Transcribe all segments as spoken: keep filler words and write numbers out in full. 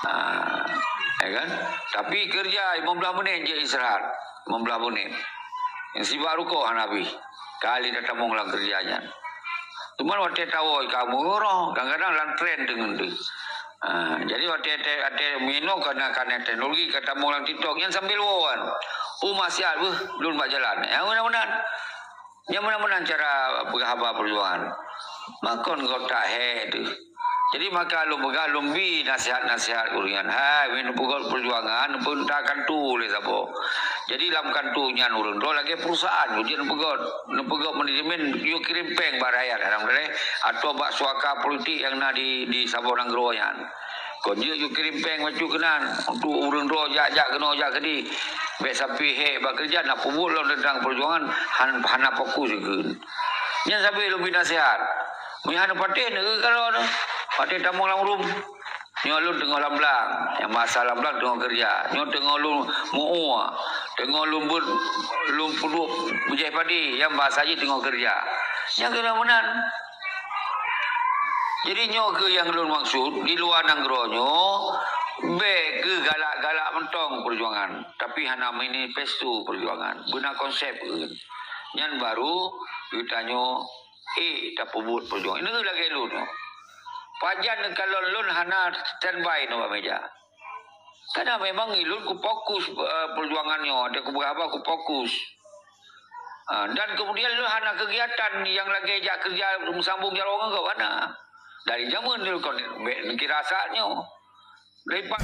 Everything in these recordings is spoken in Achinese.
Ha, ya kan? Tapi keureuja limong blaih menit jeuet istirahat. Limong blaih menit. Nyang sibak rukok hana habéh. Kali tatamong lam keureuja nyan. Cuman watèe tawoe ka meurôh, kadang-kadang lam tren deungon tu. Ha, jadi watèe te-, watèe meuinoe kana-kana teknologi ka tamong lam TikTok, nyan sambil woe kan. Oh, maksiat beuh, lôn bak jalan. Ya, mudah-mudahan. Nyan meunan-meunan cara peugah haba peujuangan. Makon gota he teuh. Jadi maka lôn peugah, lôn bi nasihat-nasihat ureueng nyan. Hai, weh, neupeugöt peujuangan, neupeunta kantu lé saboh. Jadi lam kantu nyan ureueng droe lagèe perusahaan, jeuet neupeugöt, neupeugöt manajemen, yue kirém pèng bak rakyat, alhamdulillah, atau bak suaka politik nyang na di, di saboh nanggroe nyan. Kon jeuet yue kirém pèng bacut keunan, untuk ureueng droe jak-jak keunoe jak keudéh. Bèk sampé hék bak keureuja, na peubuet lom teuntang peujuangan, han-, hana fokus keu. Nyan sabe lôn bi nasihat. Meunyo hana patéh, neugeuh kalo nyoe. Patéh tamong lam rum. Nyoe lôn teungoh lam blang. Nyang bahasa lam blang teungoh keureuja. Nyoe teungoh lôn meu-ue. Teungoh lôn beuet, lôn peuduek beujeh padé. Nyang bahasa jih teungoh keureuja. Nyang keunan meunan. Jadi nyoe keuh nyang lôn maksud, di luwa nanggroe nyoe, bèk keuh galak-galak mantong peujuangan, tapi hana manifesto peujuangan, beuna konsep keuh. Nyan baru geutanyoe ék tapeubuet peujuangan. Nyoe lagèe lôn nyoe. Pajan neukalon lôn hana standby nibak meja. Karena memang ulôn kufokus, eh, peujuangan nyoe, watèe kupeugah haba kufokus. Ah, dan kemudian lôn hana kegiatan nyang lagèe jak keureuja meusambong jaroe ngon gob, hana. Dari jameun lôn kon bèk neukira saat nyoe. Daripada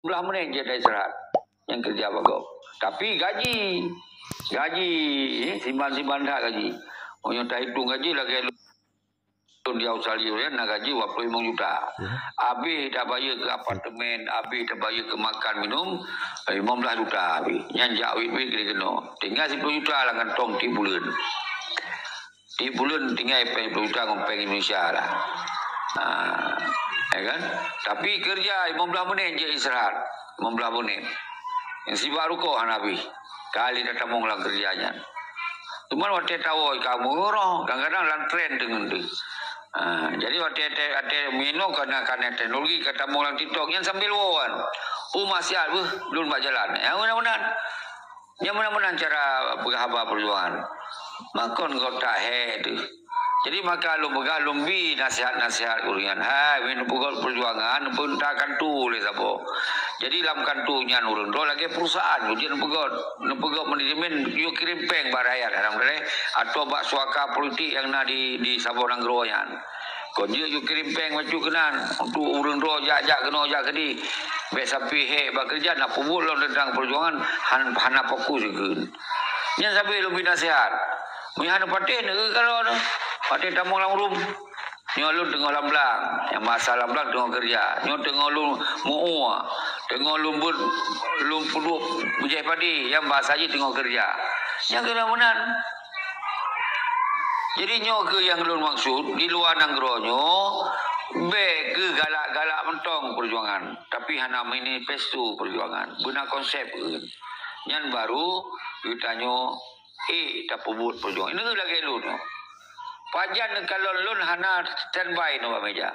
Belah menit jeuet istirahat nyang keureuja bak gob. Tapi gaji, gaji, eh, simban-simban that gaji. Meunyoe tahitung gaji lagèe lôn di Australia, ya, na gaji dua puluh lima juta. Ya. Abéh tabayeue keu apartemen, abéh tabayeue keu makan minum, eh, lima belas juta abéh. Nyan jak wit-wit keunoe. Tinggai sepuluh juta lam kantong tiep buleuen. Tiep buleuen tinggai pèng sepuluh juta ngon pèng Indonesia lah. Ha, ya kan? Tapi keureuja limong blaih menit jeuet istirahat. Limong blaih menit. Nyang sibak rukok hana habéh. Kali tatamong lam keureuja nyan. Cuman watèe tawoe ka meurôh, kadang-kadang lam tren deungon tu. Ha, jadi watèe te-, watèe meuinoe kana-kana teknologi ka tamong lam TikTok, nyan sambil woe kan. Oh, maksiat beuh, lôn bak jalan. Ya, mudah-mudahan. Nyan meunan-meunan cara peugah haba peujuangan. Makon gota he teuh. Jadi maka lôn peugah, lôn bi nasihat-nasihat ureueng nyan. Hai, weh, neupeugöt peujuangan, neupeunta kantu lé saboh. Jadi lam kantu nyan ureueng droe lagèe perusahaan, jeuet neupeugöt, neupeugöt manajemen, yue kirém pèng bak rakyat, alhamdulillah, atau bak suaka politik nyang na di, di saboh nanggroe nyan. Kon jeuet yue kirém pèng bacut keunan, untuk ureueng droe jak-jak keunoe jak keudéh. Bèk sampé hék bak keureuja, na peubuet lom teuntang peujuangan, han-, hana fokus keu. Nyan sabe lôn bi nasihat. Meunyo hana patéh, neugeuh kalo nyoe. Patéh tamong lam rum. Nyoe lôn teungoh lam blang. Nyang bahasa lam blang teungoh keureuja. Nyoe teungoh lôn meu-ue. Teungoh lôn beuet, lôn peuduek beujeh padé. Nyang bahasa jih teungoh keureuja. Nyang keunan meunan. Jadi nyoe keuh nyang lôn maksud, di luwa nanggroe nyoe, bèk keuh galak-galak mantong peujuangan, tapi hana manifesto peujuangan, beuna konsep keuh. Nyan baru geutanyoe ék tapeubuet peujuangan. Nyoe lagèe lôn nyoe. Pajan neukalon lôn hana standby nibak meja.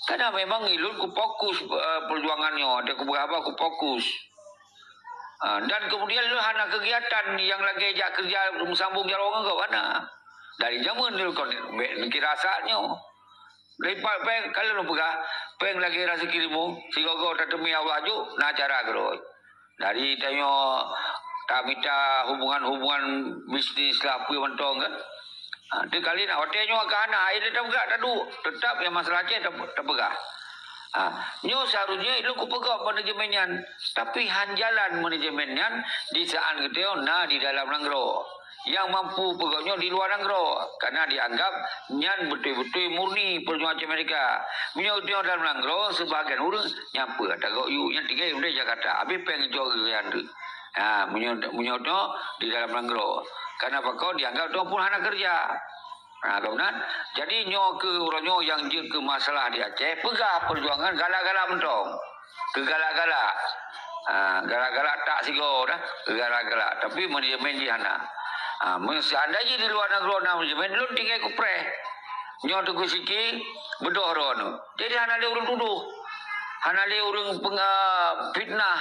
Karena memang ulôn kufokus, eh, peujuangan nyoe, watèe kupeugah haba kufokus. Ah, dan kemudian lôn hana kegiatan nyang lagèe jak keureuja meusambong jaroe ngon gob, hana. Dari jameun lôn kon bèk neukira saat nyoe. Daripada pèng, ka lôn peugah, pèng lagèe raseuki limong, sigoe-goe tateumé Allah jok, na cara keudroe. Dari tanyoe tamita hubungan-hubungan bisnis lah, peue mantong kan. Ha, tu kali na watèe nyoe ka hana, ai lé tapeugah taduek, teutap nyang masalah Aceh tape-, tapeugah. Ha, nyoe seharusnya ilôn kupeugah manajemen nyan, tapi han jalan manajemen nyan di saat geutanyoe na di dalam nanggroe. Nyang mampu peugah nyoe di luwa nanggroe, karena dianggap nyan beutôi-beutôi murni peujuangan Aceh Merdeka. Meunyoe geutanyoe dalam nanggroe, sebahagian ureueng nyan peue ata gok yue nyan tinggai di Jakarta, abéh pèng jok geuh nyan tu. Ha, meunyoe, meunyoe nyoe di dalam nanggroe. Karena pakon dianggap nyoe pun hana keureuja. Ha, ka meunan. Jadi nyoe keuh uroe nyoe nyang jeuet keu masalah di Aceh, peugah peujuangan galak-galak mantong. Keu galak-galak. Ha, galak-galak tak sigoe dah, galak-galak. Tapi manajemen jih hana. Ha, meuseuandai jih di luwa nanggroe na manajemen, lôn tinggai kupreh. Nyoe Teungku Syeki beudôh droeneuh. Jadi hana lé ureuëng tudoh. Hana lé ureuëng peng-, ah, fitnah.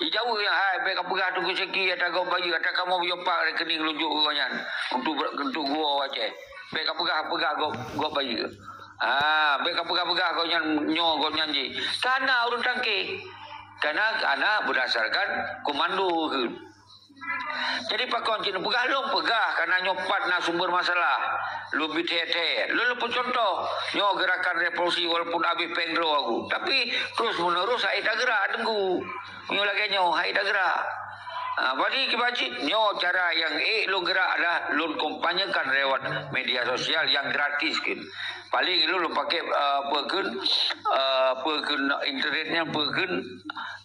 Jijaweueb nyang hai, bék kapeugah Teungku Syeki ata gob bayeue, ata kamoe beuyoe pak rekening lôn jok keu gobnyan untuk ber-, untuk geuwoe u Aceh. Bék kapeugah-peugah gob, gob bayeue. Ah, bék kapeugah-peugah gobnyan nyoe, gobnyan jih. Kana ureuëng tangke. Kana, kana berdasarkan komando kheun. Jadi pakon cit neupeugah, lôn peugah kana nyoe pat na sumber masalah. Lôn bi thèe-thèe. Lôn, lôn peucuntoh nyoe gerakan revolusi walaupun abéh péng droe aku. Tapi terus menerus hai tageurak Teungku. Nyoe lagèe nyoe hai tageurak. Ha, bagi kiban cit nyoe cara nyang ék lôn geurak adalah lôn kampanyekan lewat media sosial nyang gratis kheun. Paléng lôn, lôn pakai, eh, apa kheun, eh, apa kheun internet nyan, apa kheun,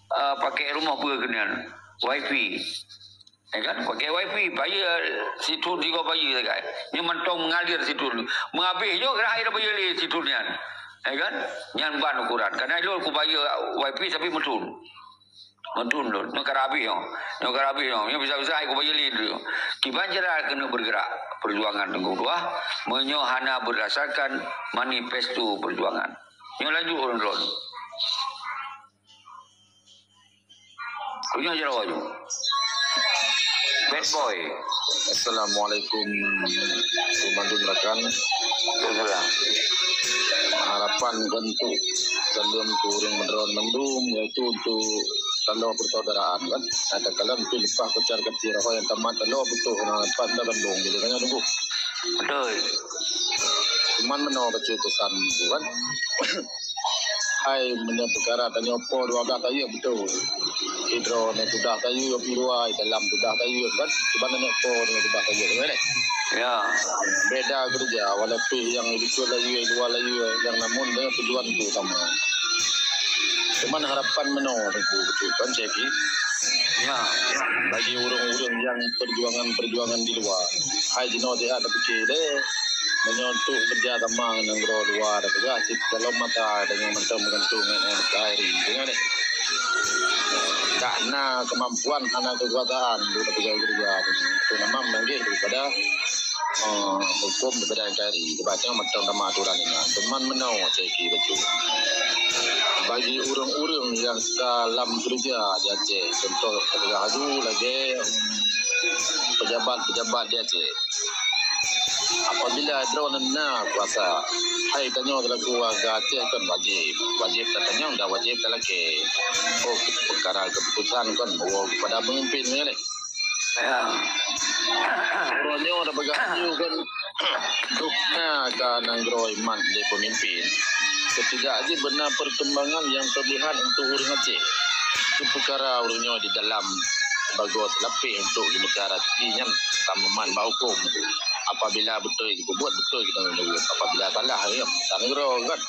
eh, pakai rumoh apa kheun nyan. Wifi. Ya kan? Pakai wifi, bayeue sithon sigoe bayeue sagai. Nyoe mantong mengalir sithon. Meuabéh nyoe geurah hai bayeue lé sithon nyan. Ya kan? Nyan ban ukuran. Karena lôn kubayeue wifi tapi meuthon. Meuthon lôn. Nyoe ka abéh nyoe. Nyoe ka abéh nyoe. Nyoe bisa-bisa hai kubayeue lé tu. Kiban cara keuneuk bergerak perjuangan Teungku Abdullah, meunyoe hana berdasarkan manifesto perjuangan. Nyoe lanjut ureuëng droen. Kunyah Jawa tu. Bad boy. Assalamualaikum, Komandan rakan. Waalaikumsalam. Harapan kan untuk saleuem keu ureuëng meudroe mandum, yaitu untuk taloe persaudaraan kan. Ada kala untuk lepas kocar kacir apa yang tamat taloe betul kena lepas dah bandung. Jadi kan tunggu. Betul. Cuman meunoe baca pesan tu kan. Hai, meunyoe peukara tanyoe po dua blah tayue beutôi. Sidroe nyoe tudah tayue, di luwa, dalam tudah tayue, kan? Kiban tanyoe po nyoe tudah tayue, kan? Ya. Beda keureuja, walau pih nyang di likot tayue, di luwa tayue, nyang namun tanyoe tujuan tu sama. Cuman harapan meunoe, Teungku, beutôi, kan, Syeki? Ya. Bagi ureuëng-ureuëng nyang perjuangan-perjuangan di luwa, hai jinoe sihat tapike deh. Meunyoe untuk kerja sama ngon nanggroe luwa, dah peugah cit dalam mata dengan mantong meugantung ngon N K R I, deungoe deh. Tak na kemampuan, hana kekuasaan untuk peugah kerja. Itu nama menanggih daripada, eh, hukum daripada N K R I. Sebabnya mantong nama aturan ini. Cuman meunoe cek betul. Bagi ureuëng-ureuëng nyang ka lam kerja di Aceh, contoh ketika haju lagi pejabat-pejabat di Aceh. Apabila droeneuh na kuasa, hai tanyoe selaku warga Aceh kan wajib. Wajib tatanyong dan wajib talakée. Oh, peukara keuputusan kan bawa kepada pemimpin nyan. Ya. Uroe nyoe tapeugah laju kan dukna ka nanggroe imat lé pemimpin. Ketidak jih beuna perkembangan nyang terlihat untuk ureuëng Aceh. Itu peukara ureuëng nyoe di dalam bagoe teulapéh untuk di negara nyan tamumat bak hukum. Apabila beutôi jipeubuet, beutôi kita menyebut. Apabila salah, ya, tanggroe kan.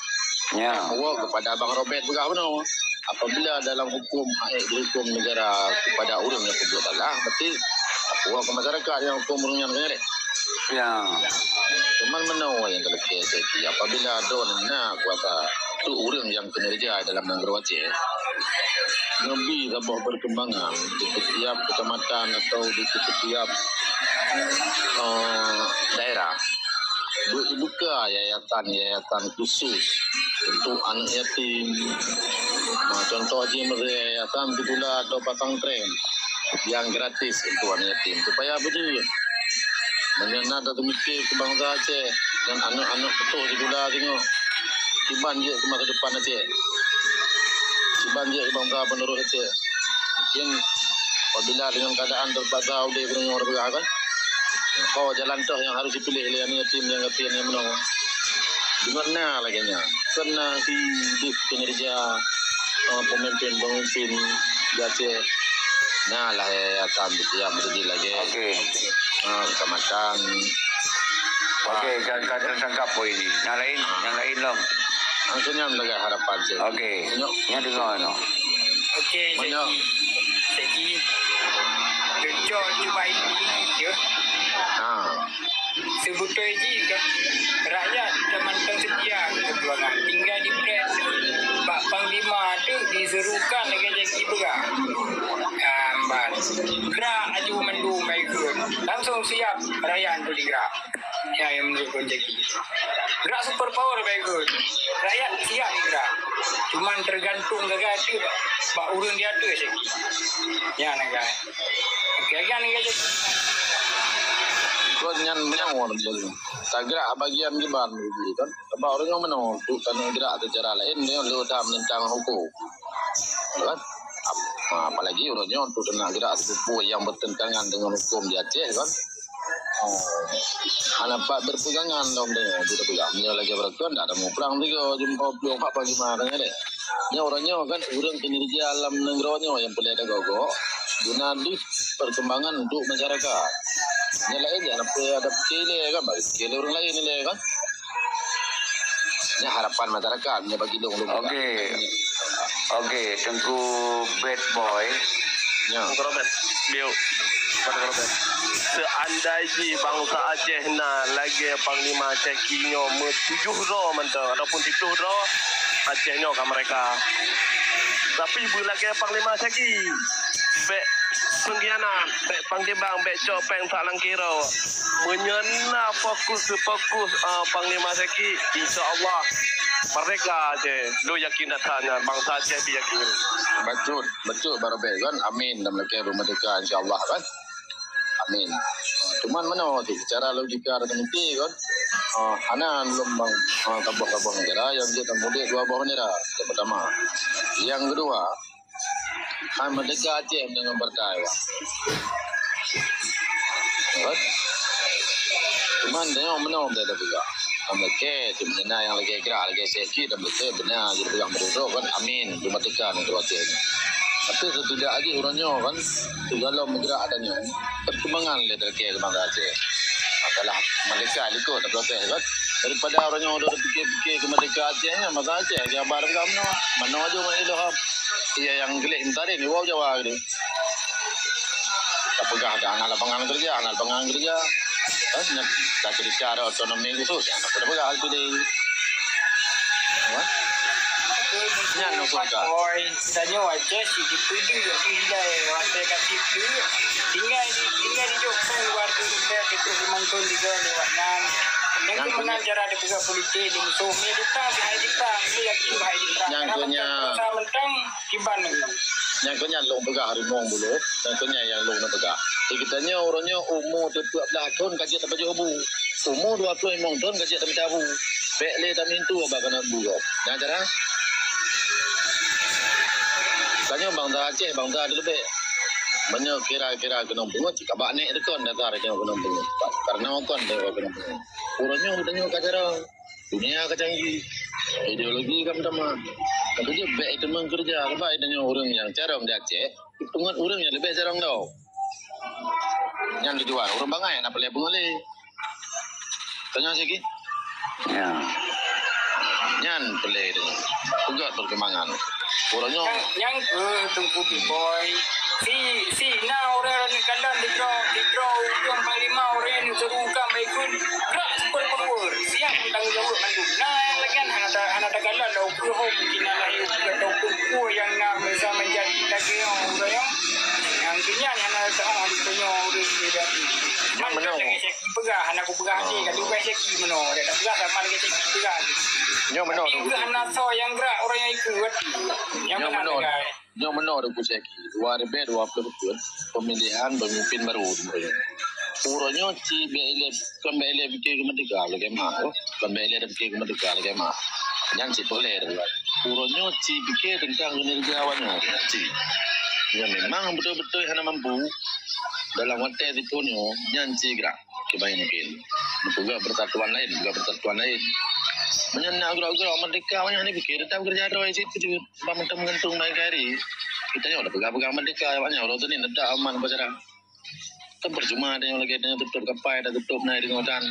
Ya. Bawa kepada Abang Robert peugah bunoe. Apabila dalam hukum, hai dihukum negara kepada ureuëng nyang peubuet salah, berarti bawa ke masyarakat nyang hukum ureuëng nyan kan. Ya. Cuman meunoe nyang talakée Syeki, apabila droeneuh na kuasa tu ureuëng nyang keuneureuja dalam nanggroe Aceh, neubi saboh perkembangan di setiap kecamatan atau di setiap, eh, daerah. Bu-, buka yayasan-yayasan khusus untuk aneuk yatim. Nah, contoh jih, yayasan sikula atau pesantren yang gratis untuk aneuk yatim. Supaya apa tu? Meunyoe na tateumikir keu bansa Aceh dan aneuk-aneuk putôh sikula singoh, kiban jeuet keu masa depan Aceh? Kiban jeuet keu bansa penerus Aceh? Mungkin apabila dengan keadaan terpaksa udép deungon ureuëng kan, ho jalan toh nyang harus dipiléh lé aneuk yatim nyang gasien nyang meunoe. Deungon na lagée nyan, keunan hidup kinerja, eh, pemimpin-pemimpin di Aceh. Na lah yayasan yang menjadi lagi. Okey. Ah, kecamatan. Okey, ka, ka teutangkap poin ni. Yang lain, yang lain lom. Langsung yang mendapat harapan saya. Okey. Nyok. Yang dengar no. Okey, Banyak. Jadi, jadi, gejok juga ini dia. Ha. Sebetul jih kan, rakyat dah mantong setia keu perjuangan. Tinggal di press bak panglima tu disuruhkan lagi jadi Gerak. Lambat. Gerak aju mandum baik. Langsung siap rakyat untuk digerak. Ya, yang menurut Bang Jaki. Gerak super power baik. Rakyat siap digerak. Cuman tergantung gagai tu bak, bak ureueng di ateueh Jaki. Ya, nagai. Okey, lagi ni gaji. Kon nyan meunyoe tagerak bagian kiban begitu kan. Sebab ureueng nyoe meunoe untuk tanyoe gerak secara laén nyoe leutam tentang hukum. Kan? Ap-, ha, apalagi ureueng nyoe untuk tanyoe gerak sesuatu yang bertentangan dengan hukum di Aceh kan. Ha. Hana pat berpegangan dong dia, dia pegang. Dia lagi berkeun, dah ada muprang tiga, jumpa belum apa gimana deh. Nyoe ureueng nyoe kan ureueng kinerja alam nanggroe nyoe nyang peureulée tagok-gok guna di perkembangan untuk masyarakat. Nyang laén nyang apa ada pikir lé kan, bagi pikir lé ureueng laén lé kan. Nyan harapan masyarakat, nyan bagi dong, dong. Okey. Okey, Teungku Bad Boy. Ya. Teungku Robert. Biu. Teungku Robert. Seandai jih bansa Aceh na lagée Panglima Syaki nyoe meutujoh droe mantong ataupun siplôh droe, Aceh nyoe ka merdeka. Tapi beulagée Panglima Syaki, bék pengkhianat, bék pangkibang, bék cok péng sak langkiro. Meunyoe na fokus, fokus, ah, Panglima Syaki, insya Allah merdeka Aceh. Lôn yakin that nyan, bansa Aceh pih yakin. Bacut, bacut, Baro Bek kan. Amin. Dan mereka merdeka, insya Allah kan. Amin. Cuman meunoe tu, secara logika dan terbukti kan, ah, hana lom bang, ah, kaboh-kaboh negara yang dia mudik dua boh bendera. Yang pertama. Yang kedua, kan merdeka Aceh dengan partai, Bang. Kan? Cuman dia meunoe dia dah pegang. Kan mereka tu, nyang lagée gerak, lagée Syaki, dan mereka benar jadi pegang betul kan. Amin. Cuma tekan untuk Aceh ni. Tapi setidak lagi ureueng nyoe kan, segala meugerak ada nyoe, perkembangan lé terkait ke bangsa Aceh. Masalah merdeka likot, tak protes kan. Daripada ureueng nyoe udah fikir-fikir ke merdeka Aceh ni, masalah Aceh lagi haba dah pegang meunoe. Meunoe aja meunoe dah. Iya yang gelek mentarin, di Jawa gitu. Tak pegang dah, hana lapangan kerja, hana lapangan kerja. Kan, nak, tak cerita ada otonomi khusus, ya, tak pegang hal tu deh. Wah. Nyan nukon ka. Oi, tanyoe Aceh si dipeudeuh, ilai watée ka sipeue. Tinggai di, tinggai di jok péng dua ratus rupiah, tiga puluh lima thon tiga lewat nyan. Nyang keunan cara dipeugah politik, di musoh, mi ditang, si hai ditang, mi yakin bahai ditang. Nyang keunan mentang, mentang, kiban lagi. Nyang keunan lôn peugah hari mong bulu, nyang keunan nyang lôn peugah. Di geutanyoe uroe nyoe umu teupeuet blaih thon ka jeuet tapajoh bu. Umu dua ploh limong thon ka jeuet tamita bu. Bék lé tamintu bak keuneuk bu gob. Nyang cara? Tanyoe bangsa Aceh, bangsa teuleubeh. Meunyoe kira-kira keuneuk peungeut, cit kabak nek deukon dasar tanyoe keuneuk peungeut. Karena kon tanyoe keuneuk peungeut. Uroe nyoe tanyoe ka jarang. Dunia ka canggih. Ideologi ka meutamah. Tapi jih bék teumang keureuja. Sabab tanyoe ureueng nyang carông di Aceh, peungeut ureueng nyang leubeh carông tau. Nyan tujuan. Ureueng bangai hana peureulée peungeut lé. Tanya sikit. Ya. Nyan peureulée tu. Peugöt perkembangan. Ureueng nyoe. Nyang, nyang keuh Teungku Big Boy. Si, si na ureueng kalon didroe, didroe ureueng panglima ureueng nyan suruh ka baikun. Gerak super power. Siap tanggung jawab mandum. Nah, nyang lagian hana ta-, hana takalon lah ukeue ho mungkin na lahé ukeue atau ukeue nyang na meusa manjadi lagée nyoe ureueng nyoe. Nyang keu nyan hana tahu di tanyoe ureueng nyoe jadi. Nyan meunoe. Lagée Syaki peugah, hana kupeugah hati, ka tugaih Syaki meunoe. Dak tapeugah sama lagée Syaki peugah. Nyoe meunoe. Tapi keu hana soe nyang gerak ureueng nyang ikot. Nyang meunan lagée. Nyoe meunoe Teungku Syaki, dua ribèe dua ploh peuet, pemilihan pemimpin baru di Melayu. Uroe nyoe ci bèk ilèe, kon bèk ilèe pikir keu merdeka lagèe ma, oh. Kon bèk ilèe pikir keu merdeka lagèe ma. Nyan ci peureulèe. Uroe nyoe ci pikir teuntang kinerja awak nyoe, ci. Nyan memang beutôi-beutôi hana mampu dalam konteks siphon nyoe, nyan ci gerak. Kiban mungkin. Neupeugah persatuan laén, peugah persatuan laén. Meunyoe na groe-groe merdeka, awaknyan hana pikir, teutap keureuja droe cit keujeuet. Bah mantong meugantung bak gari. Geutanyoe tapeugah-peugah merdeka, awaknyan uroe teunin teutap aman bak jalan. Kan percuma tanyoe lagèe tanyoe tutôp kapai, tatutôp na deungon utan.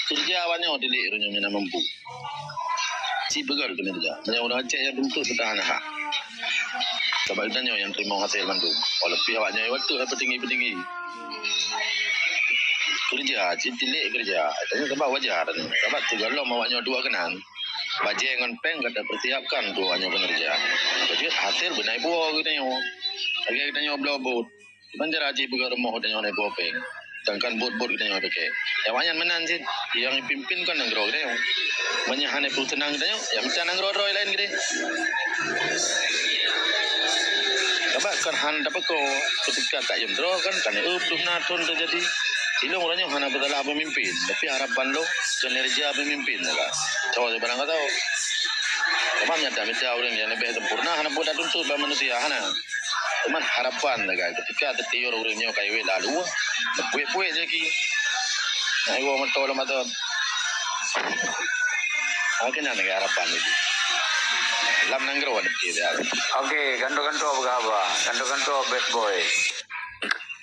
Keureuja awaknyoe tilik uroe nyoe nyang na mampu. Ci peugah keuneuk keureuja. Meunyoe ureueng Aceh nyang tuntut peutahan hak. Sabab geutanyoe nyang teurimong hasé mandum. Walaupun awaknyoe watèe peutinggi-peutinggi. Keureuja, cit tilik keureuja. Tanyoe sabab wajar. Sabab sigohlom awaknyoe duek keunan, bajèe ngon pèng ka tapeusiapkan keu awaknyoe keuneuk keureuja. Jadi, hasé beunai buoe geutanyoe. Lagèe geutanyoe bloe buet. Ban cara jipeugah rumoh geutanyoe hana ipoh péng. Sedangkan buet-buet geutanyoe ipaké. Awaknyan meunan cit, nyang ipimpin kon nanggroe geutanyoe. Meunyoe hana ipeue seunang geutanyoe, ya mita nanggroe droe laén keudéh. Sabab kon han tapeuko, keutika taiem droe kan, kan eu dum na thon teujadi. Ilong uroe nyoe hana peusalah peumimpin, tapi harapan lôn kinerja peumimpin ka. Soe barang ka tau. Sabab nyata mita ureueng nyang leubeh sempurna hana peue tatuntut bak manusia, hana. Teuma harapan lagèe keutika teutiur ureueng nyoe ka iwet lalu, puék-puék jaki. Nah, iwoe meuto lom ateueh. Mungkin hana lagèe harapan lagi. Lam nanggroe ada pikir dia. Okey, gantoe-gantoe apa khabar? Gantoe-gantoe bad boy.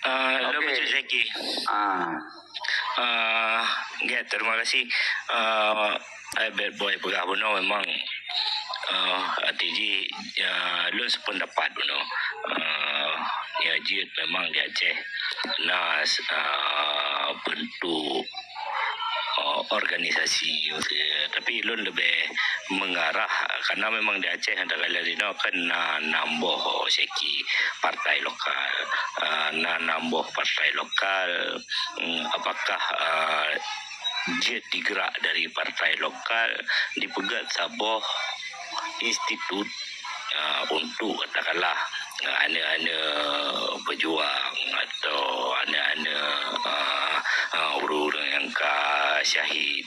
Ah, lôn Okey. Bacut Zaki. Ah. Ah, ya, terima kasih. Ah, Albert Boy peugah bunoe memang, ah, arti jih, ah, lôn sependapat bunoe. Ah, ya, jeuet memang di Aceh na, ah, bentuk, ah, organisasi, tapi lôn leubeh mengarah karena memang di Aceh ada kala dinoe kan na nam boh seki partai lokal. Ah, na nam boh partai lokal, mm, apakah, ah, jeuet digerak dari partai lokal dipeugöt saboh institut, ah, untuk katakanlah, ah, aneuk-aneuk pejuang atau aneuk-aneuk, ah, ah, ureueng-ureueng nyang ka syahid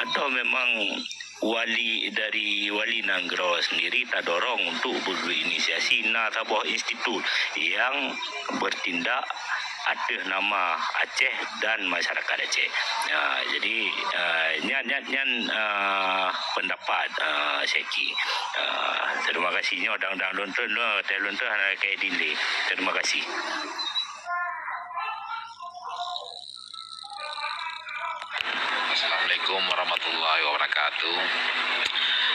atau memang wali dari wali nanggroe sendiri tadorong untuk beuinisiasi na saboh institut yang bertindak ateueh nama Aceh dan masyarakat Aceh. Ah, jadi, ah, nyan, nyan, nyan, ah, pendapat, ah, Syeki. Ah, terima kasih nyoe dang-dang lôn treun, lôn, teh lôn treun hana kai dile. Terima kasih. Assalamualaikum warahmatullahi wabarakatuh.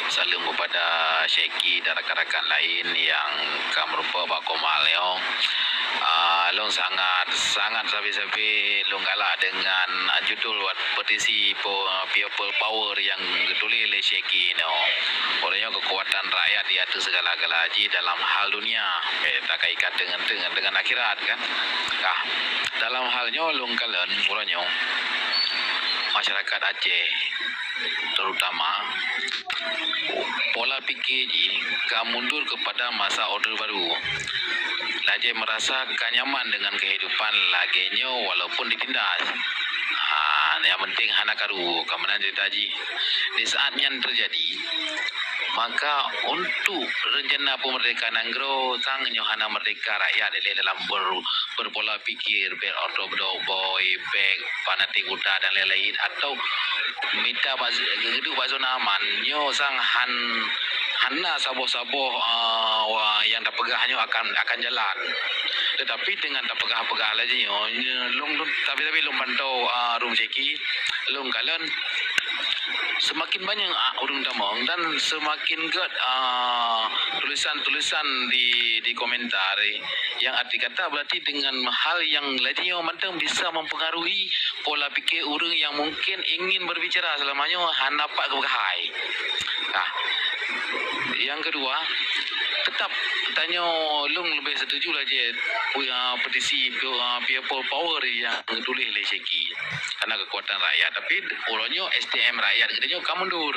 Salam kepada Syeki dan rakan-rakan lain yang ka meureumpok bak koma nyoe. Ah, lôn sangat, sangat sabe-sabe lôn galak dengan, ah, judul wat petisi po-, People Power yang geutuléh lé Syeki nyoe. Uroe nyoe keukuatan rakyat di ateueh segala-gala jih dalam hal dunia. Eh, takaikan dengan, dengan, dengan akhirat kan. Nah, dalam hal nyoe lôn kalon uroe nyoe masyarakat Aceh terutama pola pikir jih ka mundur kepada masa Orde Baru. Laju merasa ka nyaman dengan kehidupan lagèe nyoe walaupun ditindas. Ha, yang penting hana karu, ka meunan cerita jih. Di saat nyan terjadi, maka untuk rencana peumerdeka nanggroe sang nyoe hana merdeka rakyat dilèe dalam ber-, berpola pikir, bèk ortodok boy, bèk fanatik buta dan lain-lain, atau mita bak, geuduek bak zona aman, nyoe sang han, hana saboh-saboh, ah, wa-, nyang tapeugah nyoe akan, akan jalan. Tetapi dengan tapeugah-peugah laju nyoe, lôn, lôn, tapi, tapi lôn pantau, ah, Rum Syeki, lôn kalon semakin banyak, ah, ureueng tamong dan semakin gèt, ah, tulisan-tulisan di, di komentar yang arti kata berarti dengan hal yang laju nyoe mantong bisa mempengaruhi pola pikir ureueng yang mungkin ingin berbicara selama nyoe hana pat geupeugah hai. Nah, yang kedua, tetap tanyoe lôn lebih setuju lah je, ah, petisi, ah, People Power yang ditulis lé Syeki. Karena kekuatan rakyat. Tapi uroe nyoe S D M rakyat geutanyoe ka mundur.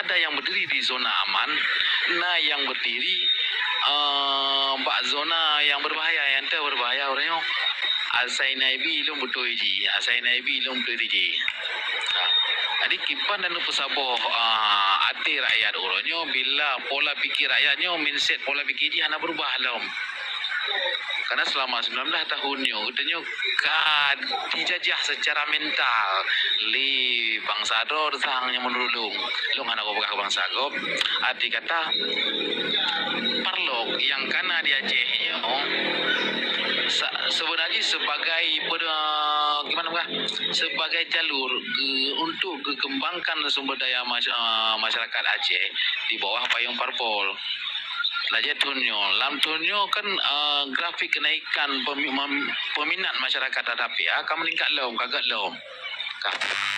Ada yang berdiri di zona aman, na yang berdiri, eh, bak zona yang berbahaya, nyang teuh berbahaya uroe nyoe. Asai naibi lôn beutôi jih, asai naibi lôn beutôi jih. Ha. Jadi kiban dan peusaboh, ah, até rakyat uroe nyoe bila pola pikir rakyat nyoe, mindset pola pikir jih hana berubah lom. Karena selama sembilan belas tahun nyoe, geutanyoe ka dijajah secara mental lé bansa droe sang nyoe meunurot lôn. Lôn hana kupeugah bansa gob. Arti kata, parlok nyang kana di Aceh nyoe, sa-, sebenarnya sebagai per-, gimana peugah? Sebagai jalur ge-, untuk geukeubangkan sumber daya mas-, eh, masyarakat Aceh di bawah payung parpol. Laju thôn nyoe, lam thôn nyoe kan, eh, grafik kenaikan pemi-, mem-, peminat masyarakat terhadap P A ka meningkat lom, ka gèt lom. Ka.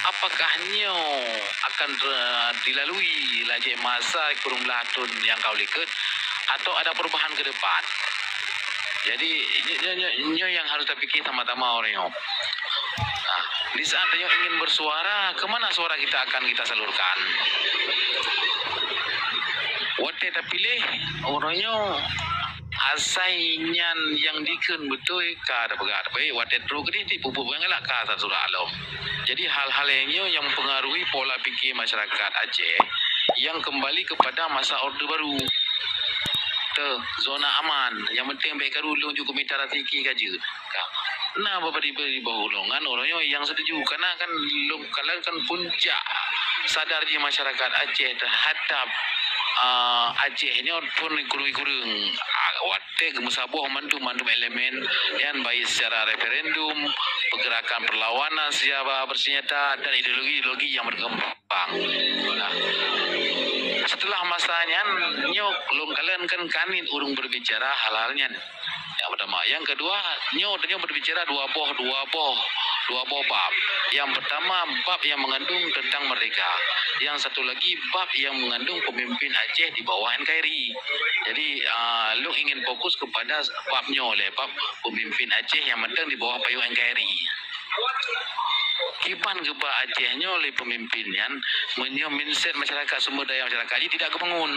Apakah nyoe akan re-, dilalui laju masa kureueng blaih thôn nyang ka u likot atau ada perubahan ke depan? Jadi, nyoe, nyoe, nyoe nyang harus tapike sama-sama uroe nyoe. Nah, di saat tanyoe ingin bersuara, ke mana suara kita akan kita salurkan? Watèe tapiléh, uroe nyoe asai nyan nyang dikheun beutôi ka tapeugah, tapi watèe trok keudéh di pupuk nyang galak ka tasurak lom. Jadi, hal-hal nyang nyoe nyang mempengaruhi pola pikir masyarakat Aceh yang kembali kepada masa Orde Baru. Teuh, zona aman. Nyang penting bèk karu lôn jukuk mita rasiki ka jeuet. Ka. Na beubari-bari boh golongan uroe nyoe nyang setuju. Karena kan lôn kalon kan puncak sadar jih masyarakat Aceh terhadap, ah, Aceh nyoe phon kureueng-kureueng. Ah, watèe geumeusaboh mandum-mandum elemen nyan, baik secara referendum, pergerakan perlawanan secara bersenjata, dan ideologi-ideologi yang berkembang. Nah, setelah masa nyan, nyoe lôn kalon kan kanit ureueng berbicara hal-hal nyan. Yang pertama. Yang kedua, nyoe, nyoe berbicara dua boh, dua boh, dua boh bab. Yang pertama, bab yang mengandung tentang merdeka. Yang satu lagi, bab yang mengandung pemimpin Aceh di bawah N K R I. Jadi, ah, lôn ingin fokus kepada bab nyoe lé, bab pemimpin Aceh yang mantong di bawah payung N K R I. Kiban geuba Aceh nyoe lé pemimpin nyan, meunyoe mindset masyarakat, sumber daya masyarakat jih tidak geubangun.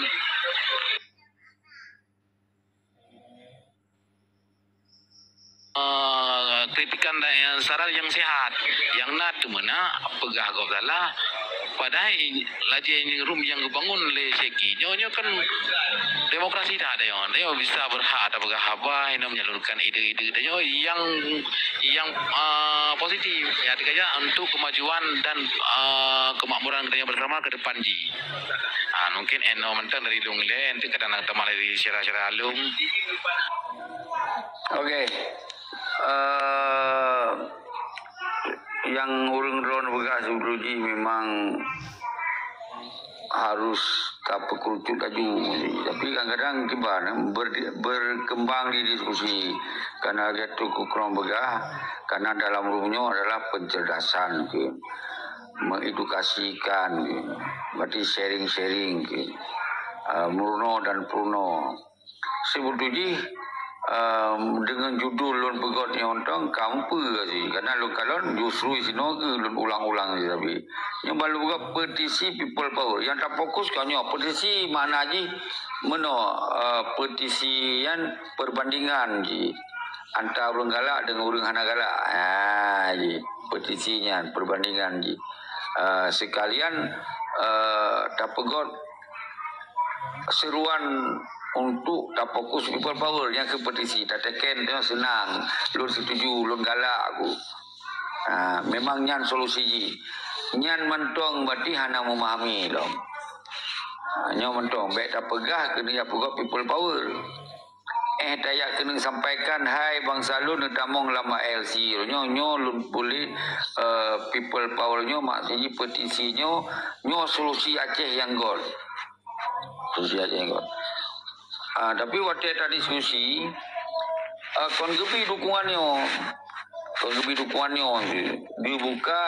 Eh, kritikan dan saran yang sehat, yang na teumeunak peugah gob salah, padahai lajée nyang rum nyang geubangun lé Syeki. Nyoe, nyoe kan demokrasi that, nyoe, nyoe bisa berhak tapeugah haba, inoe menyalurkan ide-ide, nyoe yang, yang, ah, positif, ya, dikajak untuk kemajuan dan, ah, kemakmuran kita bersama ke depan jih. Ah, mungkin inoe mantong dari lôn lé, nanti kadang tamah dari syedara-syedara lôn. Okey. Eh, nyang ureueng droen peugah sibeutôi jih memang harus tapeukerucut laju. Tapi kadang-kadang kiban ber-, berkembang di diskusi. Karena lagèe Teungku Kron peugah, karena dalam rumoh nyoe adalah pencerdasan, ke, mengedukasikan, ke, berarti sharing-sharing, ke, eh, meurunoe dan peurunoe. Sibeutôi jih, em, deungon judul lôn peugöt nyoe mantong ka meupeue sih, karena lôn kalon justru sinoe keuh lôn ulang-ulang sih, tapi nyoe ban lôn peugöt petisi People Power. Nyang tafokus ka nyoe, petisi makna jih meunoe, eh, petisi nyan perbandingan jih antara ureueng galak deungon ureueng hana galak. Ha, jih petisi nyan perbandingan jih. Eh, sekalian, eh, tapeugöt seruan untuk tafokus People Power nyang keu petisi, tateken tu seunang, lôn setuju, lôn galak aku. Ha, memang nyan solusi jih. Nyan mantong berarti hana memahami lom. Ha, nyoe mantong, bèk tapeugah keuneuk jak peugöt People Power. Eh, tajak keuneuk sampaikan, hai bansa lôn, neutamong lam A L C. Nyoe, nyoe lôn puléh, eh, People Power nyoe, maksud jih petisi nyoe, nyoe solusi Aceh nyang göt. Solusi Aceh nyang göt. Ah, tapi watèe tadiskusi, eh, kon geubri dukungan nyoe. Kon geubri dukungan nyoe, dibuka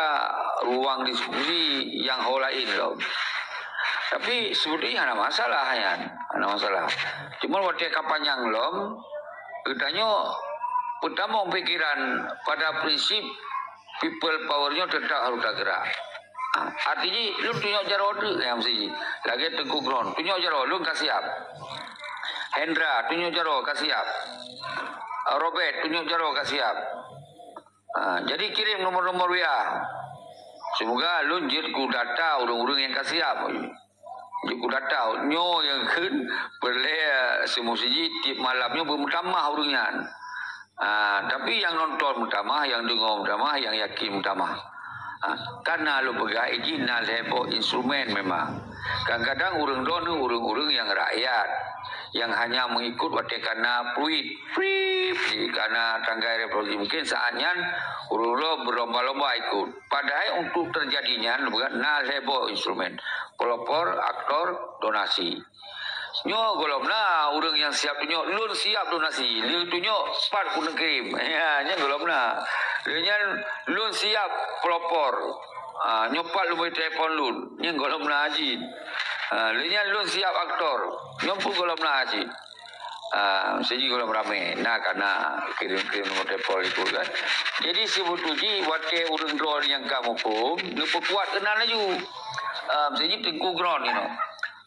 ruang diskusi nyang ho laén lom. Tapi sebenarnya hana masalah nyan, hana masalah. Cuma watèe ka panyang lom, geutanyoe peutamong pikiran pada prinsip People Power nyoe teutap harôh tageurak. Ha, arti jih, lôn tunyok jaroe teuk nyang meusti jih. Lagèe Teungku Kron, tunyok jaroe, lôn ka siap. Hendra, tunyok jaroe, ka siap. Robert, tunyok jaroe, ka siap. Ha, jadi kirém nomor-nomor W A. Seumoga lôn jeuet keu data ureueng-ureueng nyang ka siap. Jeuet keu data, nyoe nyang kheun peureulèe, eh, simuseujid tiep malam nyoe beumeutamah ureueng nyan. Ha, tapi nyang nonton meutamah, nyang deungö meutamah, nyang yakin meutamah. Ha, kana lôn peugah jih na lhèe boh instrumen memang. Kadang-kadang ureueng droeneuh ureueng-ureueng nyang rakyat, nyang hanya mengikut watèe kana peue Prip, di kana tanggai revolusi. Mungkin saat nyan ureueng berlomba-lomba ikut. Padahai untuk terjadi nyan, na lhèe boh instrumen. Pelopor, aktor, donasi. Nyoe gohlom na ureueng nyang siap tunyok, lôn siap donasi. Lheuh tunyok, pat ku neukirém. Ya, nyan gohlom na. Lheuh nyan, lôn siap pelopor. Ha, nyoe pat lôn bri telepon lôn. Nyan gohlom na cit. Ha, lheuh nyan lôn siap aktor. Nyoe pun gohlom na cit. Ah, siji gohlom ramé, na kana kirim-kirim nomor telepon itu kan. Jadi, sibeutoi jih watée ureuëng droe nyang ka muphom, neupeukuat keunan laju. Ah, siji Teungku Gron inoe.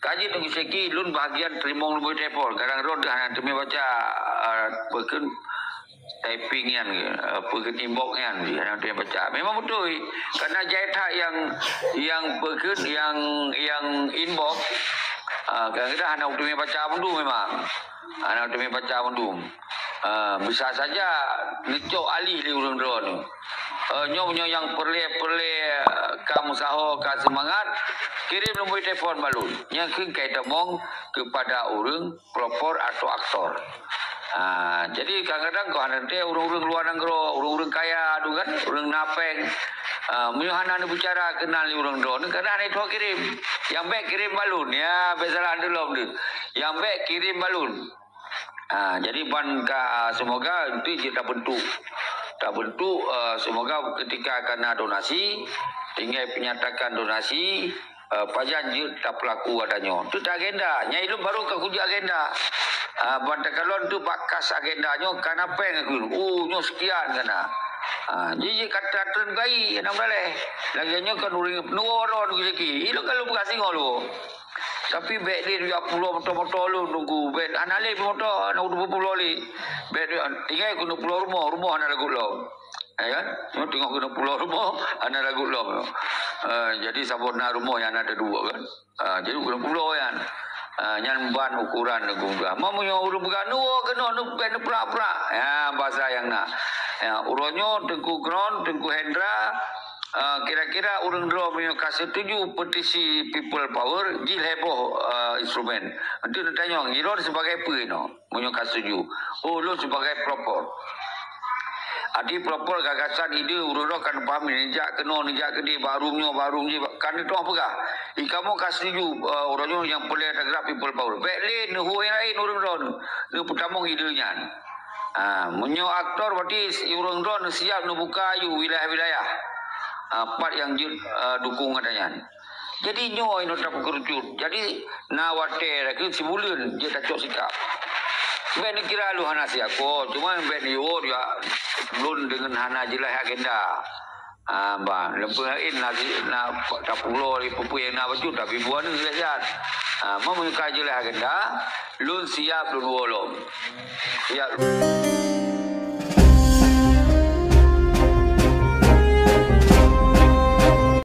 Ka jeuet Teungku Syeki, lôn bahagian teurimong nomor telepon. Kadang droe hana teumé baca, ah, peukeuh typing nyan, ah, peukeuh inbox nyan, hana teumé baca. Memang beutôi. Karena jai that nyang, nyang peukeuh, nyang, nyang inbox, ah, kadang-kadang hana teumé baca pun tu memang. Hana teumé baca mandum. Ah, bisa saja neucok alih lé ureuëng droe nyoe. Eh, nyoe, nyoe nyang peureulée-peureulée, eh, ka meusaho, ka seumangat, kirim nomor telepon bak lôn. Nyang kheun ka itamong keupada ureuëng pelopor atau aktor. Ah, jadi kadang-kadang keu hana teuntée ureuëng-ureuëng luwa nanggroe, ureuëng-ureuëng kaya tu kan, ureuëng na péng. Ah, meunyoe hana neubicara keunan lé ureuëng droe, kadang hana itho kirim. Nyang bék kirim bak lôn, ya, bék salah lom tu. Nyang bék kirim bak lôn. Ha, jadi ban ka, semoga nanti jeuet tabentuk. Tabentuk, eh, semoga ketika kana donasi, tinggai penyatakan donasi, eh, pajan jeuet tapeulaku adat nyoe. Tu agenda. Nyang ilôn baru ka kujak agenda. Ah, ban takalon tu bak kas agenda nyoe kana péng aku. Oh, nyoe sekian kana. Ah, jadi jeuet kata treun gai, hana meudaleh. Lagée nyoe kan ureuëng penuwoe droe nunggu rezeki. Ilôn kalau buka singoh lu. Tapi bék lé jak pulo moto-moto lôn nunggu, bék hana lé moto, hana udah pulo lé. Bék tinggai keuneuk pulo rumoh, rumoh hana lagut lom. Ya kan? Cuma tengok keuneuk pulo rumoh, hana lagut lom. Eh, jadi saboh na rumoh nyang hana teuduek kan. Ah, jadi keuneuk pulo nyan. Ah, nyan ban ukuran nunggu. Meunyoe ureuëng peugah, "Nuwoe keunoe, nu-, bék neuprak-prak." Ya, bahasa nyang na. Ya, uroe nyoe Teungku Gron, Teungku Hendra, Ah, kira-kira ureuëng droe meunyoe ka setuju petisi People Power, jih lhée boh, ah, instrumen. Untuk neutanyong, ilôn sebagai peue inoe, meunyoe ka setuju. Oh, lôn sebagai pelopor. Arti pelopor gagasan ide ureuëng droe kan paham, neujak keunoe, neujak keudeh, bak room nyoe, bak room jih, kan neutoh peugah. Di kamoe ka setuju, ah, ureuëng nyoe nyang peureulée tagerak People Power. Bék lé neuhôi laén ureuëng droe, neupeutamong ide nyan. Ah, meunyoe aktor berarti si ureuëng droe neusiap neubuka aju wilayah-wilayah. Ah, pat nyang jeuet, ah, dukung gata nyan. Jadi nyoe inoe tapeukerucut. Jadi na watée lagée sibuleuen jeuet tacok sikap. Bék neukira lôn hana siap ko, cuma bék neuyue ya lôn deungon hana jeulaih agenda. Ah, bah, leumpung laén na, na tapulo lé peue-peue nyang na bacut, tapi buah ni jeulaih. Ah, meunyoe ka jeulaih agenda, lôn siap lôn woe lom. Siap.